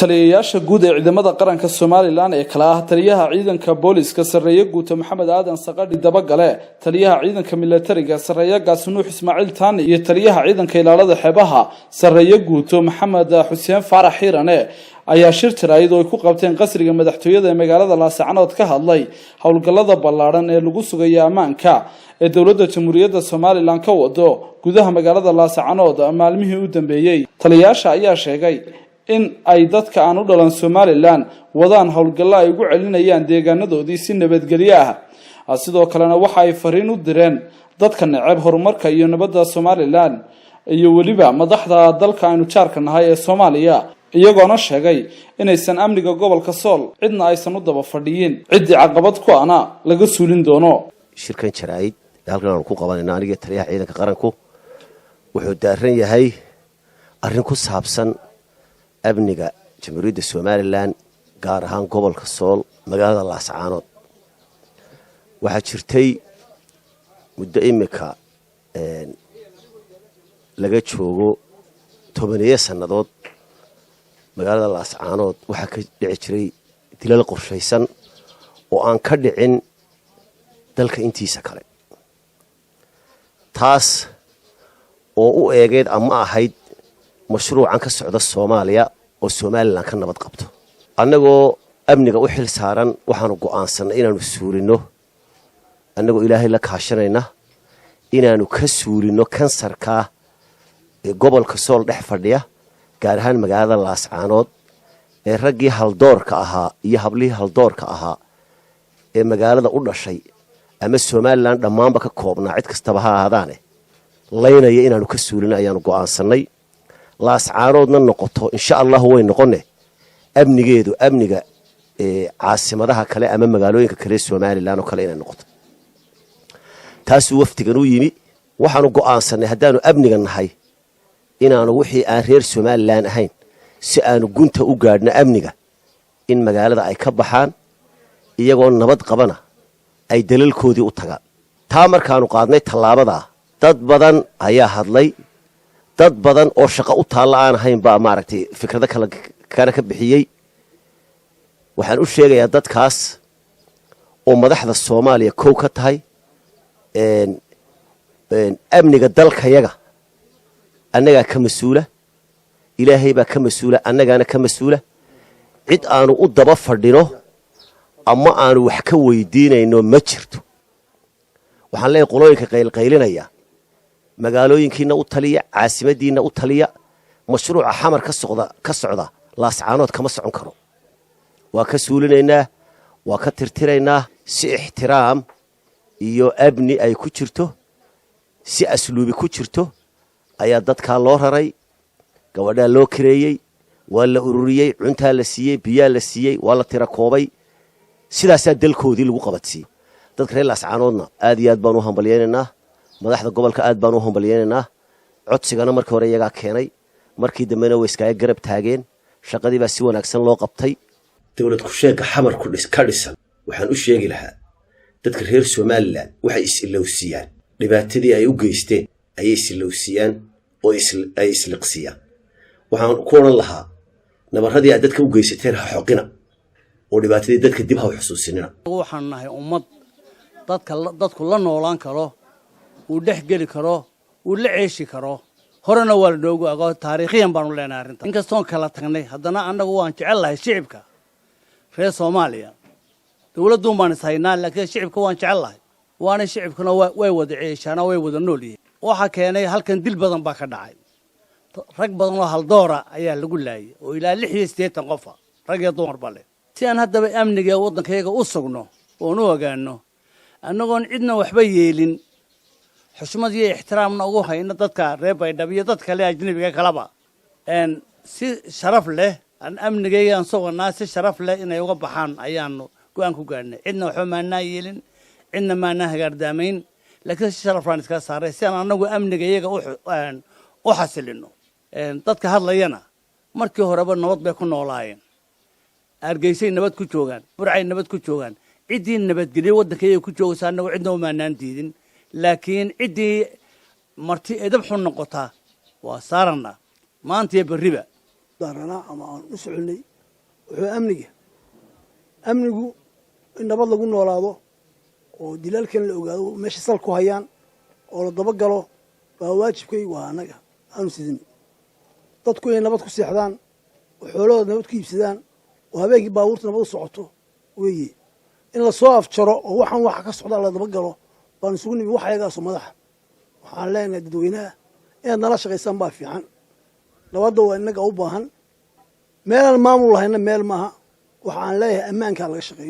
Taliyayaasha guud ee ciidamada qaranka Somaliland ee kala ah taliyaha ciidanka booliska, sarreeye guuta Maxamed Aadan Saqadhi Dabagale, taliyaha ciidanka milatariga, sarreeye gaas Nuux Ismaaciil Taani, iyo taliyaha ciidanka ilaalada xeebaha, sarreeye guuto Maxamed Xuseen Faarax Xiirane, ayaa shir jaraa'id oo ay ku qabteen qasriga madaxtooyada ee magaalada Laascanood ka hadlay howlgallada ballaadhan ee lagu sugayo ammaanka ee dowladda Jamhuuriyadda Somaliland ka wado gudaha magaalada Laascanood maalmihii u dambeeyey. Taliyayaasha ayaa sheegay in ay dadka aan u dhalan Somaliland wadaan howlgallo ay ugu celinayaan deegaanadoodii si nabadgelyo ah. Sidoo kalena waxa ay fariin u direen dadka neceb horumarka iyo nabadda Somaliland iyo weliba madaxda dalka aynu jaarka nahay ee Soomaaliya, iyagoona sheegay inaysan amniga gobolka Sool cidna aysan u daba fadhiyin, ciddii caqabad ku ana laga suulin doono. Shirkan jaraa'id halkan aanu ku qabanayno, aniga taliyaha ciidanka qaranku, wuxuu daaran yahay arrin ku saabsan amniga Jamhuuriyadda Somaliland, gaar ahaan gobolka Sool, magaalada Laascaanood. Waxaa jirtay muddo imika laga joogo 10-eeyo sannadood, magaalada Laascaanood waxaa ka dhici jiray dilal qorshaysan oo aan ka dhicin dalka intiisa kale, taas oo u eegeyd ama ahayd mashruucan ka socda Soomaaliya oo Somaliland ka nabad qabto. Annagoo amniga u xil saaran, waxaanu go'aansannay inaanu suulinno, annagoo Ilaahay la kaashanayna, inaanu ka suulinno kansarkaa ee gobolka Sool dhex fadhiya, gaar ahaan magaalada Laascaanood, ee raggii haldoorka ahaa iyo hablihii haldoorka ahaa ee magaalada u dhashay ama Somaliland dhammaanba ka koobnaa, cid kastaba ha ahaadaane, laynaya inaanu ka suulino ayaanu go'aansannay. Laascaanoodna noqoto, insha Allahu way noqone, amnigeedu amniga caasimadaha kale ama magaalooyinka kale Somaliland oo kale inay noqoto. Taasuu wafdigan u yimi. Waxaanu go'aansanay, haddaanu amniga nahay, inaanu wixii aan reer Somaliland ahayn, si aanu gunta u gaadhno amniga, in magaalada ay ka baxaan, iyagoo nabad qabana ay dalalkoodii u tagaan. Taa markaanu qaadnay tallaabadaa, dad badan ayaa hadlay. Dad badan oo shaqo u taalla aan ahayn baa, maaragtay, fikrado kale kana ka bixiyey. Waxaan u sheegayaa dadkaas oo madaxda Soomaaliya kow ka tahay, amniga dalkayaga annagaa ka mas-uula, Ilaahay baa ka mas-uula, annagaana ka mas-uula. Cid aanu u daba fadhino ama aanu wax ka weydiinayno ma jirto. Waxaan leeyahay qolooyinka qaylqaylinaya: magaalooyinkiina u taliya, caasimadiinna u taliya. Mashruuca Xamar ka socda Laascaanood kama socon karo. Waa ka suulinaynaa, waa ka tirtiraynaa, si ixtiraam iyo amni ay ku jirto, si asluubi ku jirto ayaa dadkaa loo raray, gabadhaa loo kareeyey, waa la ururiyey, cuntaa la siiyey, biyaa la siiyey, waa la tira koobay. Sidaasaa dalkoodii lagu qabadsiiyey. Dadka reer Laascaanoodna aad iyo aad baan u hambalyaynaynaa. Madaxda gobolka aad baan u hambalyaynaynaa. Codsigana markii hore iyagaa keenay, markii dambena way iskaaga garab taageen. Shaqadii baa si wanaagsan loo qabtay. Dowlad ku-sheegga Xamar ka dhisan waxaan u sheegi lahaa: dadka reer Somaliland waxay is-ilowsiiyaan dhibaatadii ay u geysteen, ayay is-ilowsiiyaan oo ay isliqsiiyaan. Waxaan ku odhan lahaa: nabarradii aad dadka u geysateen ha xoqina, oo dhibaatadii dadka dib ha u xusuusinina. Waxaan nahay ummad dadka dadku la noolaan karo, uu dhex geli karo, uu la ceeshi karo. Horena waa la noogu ago, taariikhiyan baanu leenahay arrinta. Inkastoon kala tagnay, haddana annagu waan jecel lahay shicibka reer Soomaaliya. Dowladduun baan is haynaa, laakiin shicibka waan jecel lahay, waana shicibkuna way wada ceeshaanoo way wada nool yihiin. Waxaa keenay halkan dil badan baa ka dhacay. Rag badan oo haldoora ayaa lagu laayay, oo ilaa 86 qofa, rag iyo dumarba leh. Si aan haddaba amniga waddankayaga u sugno oon u ogaano, annagoon cidna waxba yeelin, xushmad iyo ixtiraamna ugu hayno dadka reer Baydhabo iyo dad kale ajnabiga kaleba, si sharaf leh aan amnigaygaan suganaa, si sharaf leh inay uga baxaan ayaanu go'aan ku gaadhnay. Cidna waxba maanaa yeelin, cidna maanaa hagaardaamayn, laakiin si sharaf laan iskaga saaray, si aan annagu amniga iyaga u xasilino. Dadka hadlayana markii horeba nabad bay ku noolaayeen. Hargeysay nabad ku joogaan, Burcay nabad ku joogaan. Ciddii nabadgelyo waddanka iyaga ku joogaysa, annagu cidna umaanaan diidin, laakiin ciddii marti edab xun noqota waa saarana maanta iyo berriba. Daaranaa ama aan u soconay. Wuxuu amniga, amnigu in nabad lagu noolaado oo dilaalkan la ogaado meesha sal ku hayaan oo la dabagalo baa waajibkaygu ah. Annaga aanu sidin dadku inay nabad ku seexdaan oo xoolahooda nabad ku iibsadaan oo habeenkii baabuurta nabad u socoto weeye. In lasoo afjaro oo waxaan waxa ka socdaa la dabagalo baan isugu nimi wax ayagaasoo madaxa. Waxaan leenahay dadweynaha inaad nala shaqaysaan baa fiican. Nabadda waa innaga u baahan. Meelaan maamul lahayna meel maaha. Waxaan leeyahay ammaankaa laga shaqeeyo.